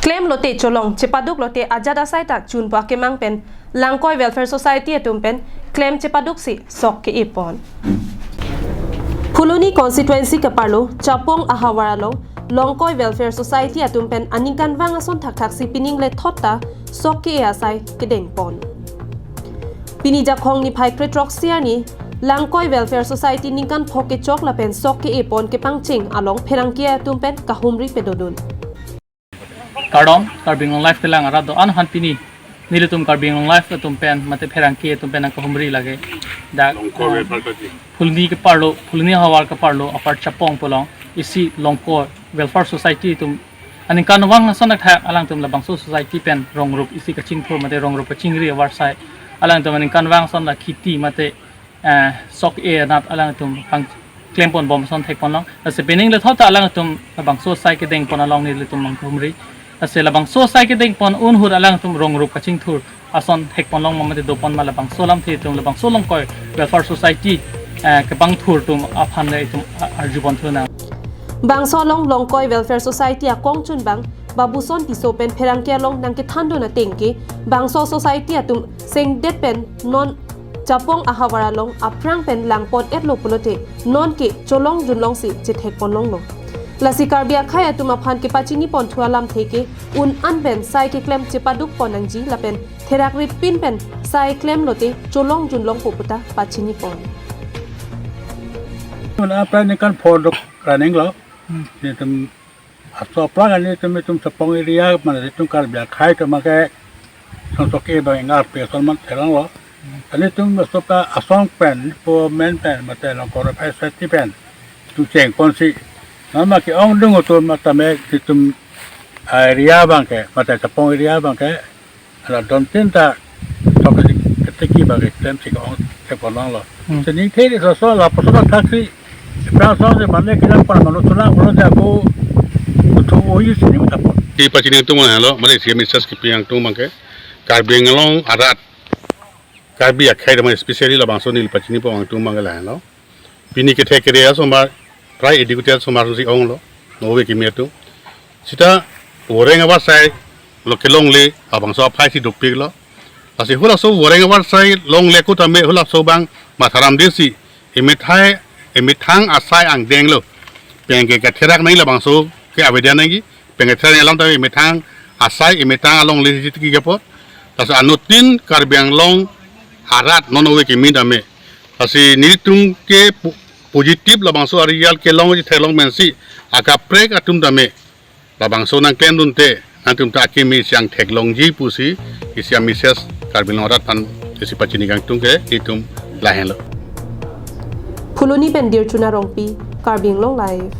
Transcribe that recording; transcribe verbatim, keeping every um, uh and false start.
Klem lote cholong, chepaduk lote ajat asai ta chunpo akemang pen Langkoi Welfare Society atum pen klem chepaduk si sok ke-e pon. Phuloni constituency kaparlo Chapong ahavar along Langkoi Welfare Society atum pen aningkanvang ason thakthak si pining lethot ta sok ke-e asai kedeng pon. Pini Jakhong niphai kre-throksi arni Langkoi Welfare Society ningkan phok kechok lapen sok ke-e pon kepangcheng along pherangke atum pen kahumri pedodun. Kardom, Karbi Anglong Live kelang arat do-an aphan pini nelitum Karbi Anglong Live atum pen mate pherangke atum pen nangkahumri lage. Dak, Langkoi, eh, Welfare Society. Phuloni keparlo, Phuloni ahavar keparlo apar Chapong pu along isi Langkoi Welfare Society atum aningkanvang ason thakthak alangtum labangso society pen rong rup isi kachingthur mate rong rup kachingri avarsai alangtum aningkanvang ason la kheti mate, eh, sok ke-e anat alangtum pangklem pon bom ason thek pon long. Lasi pining lethot ta alangtum labangso asai kedeng pon along nelitum nangkahumri. Lasi labangso asai kedeng pon un ahut alangtum rong rup kachingthur ason thek pon long ma mate do pon ma, labangso alamthe atum labangso Langkoi Welfare Society, eh, kepangthur atum aphan le itum a-, arju pon thu nang. Bangso along Langkoi Welfare Society akongchunbang Babuson Tisso pen pherangke along nangkethandun ateng ke bangso society atum sengdet pen non Chapong ahavar along aphrang pen lang pon-etlo pulote non ke cholong junlong si chethek pon longlo. Lasi Karbi akhei atum aphan kepachini pon thu alamthe ke un an pen sai keklem chepaduk pon nangji lapen therak ripin pen sai klem lote cholong junlongpo pu ta pachini pon. Mane aphrang ningkan pho dok running lo. Hmm. Nelitum aso aphrang nelitum itum Chapong area mane itum Karbi akhei atum ke song sok ke-e abang ingar pe ason man theklonglo. Nelitum aso ta asong pen, po men pen, mate Langkoi Welfare Society pen itum cheng ponsi nama ke-ongdung atum mate me itum area abang ke, mate Chapong area abang ke, ala don tin ta sok ketiki abang ke klem si ke-ong thek pon longlo. Hmm. Sining the di soso lapuson athaksi prang song si mane kelang pon manu tulang pon jago uthu oyu sining ta pon. Kepachini atum helo, mane isi message kepi atum abang ke Karbi Anglong arat, Karbi akhei atum, especially labangso neli pachini pon atum abang ke lahelo. Pini kethek kere asomar, prai educated asomar si onglo, non ove kimi atum. Sita voreng avarsai lo kelongle, labangso aphai si dopiklo. Lasi halaso voreng avarsai longle ko tame halaso abang matharam desi, emethang, emethang asai angdeng lo. Penke katherak nangji labangso ke avedya nangji, penke therak alam tame emethang asai, emethang alongle si tiki apot. Lasi anuttin Karbi Anglong arat non ove kimi tame. Lasi nelitum ke po-, positive labangso a-result kelong ji theklong pensi akaprek atum tame labangso nangklemdun te nangtum ta akimi siang theklongji pusi isi a-message Karbi Anglong arat aphan isi pachini kangtung ke itum lahenlo. Phuloni pen Dirchuna Rongpi, Karbi Anglong Live.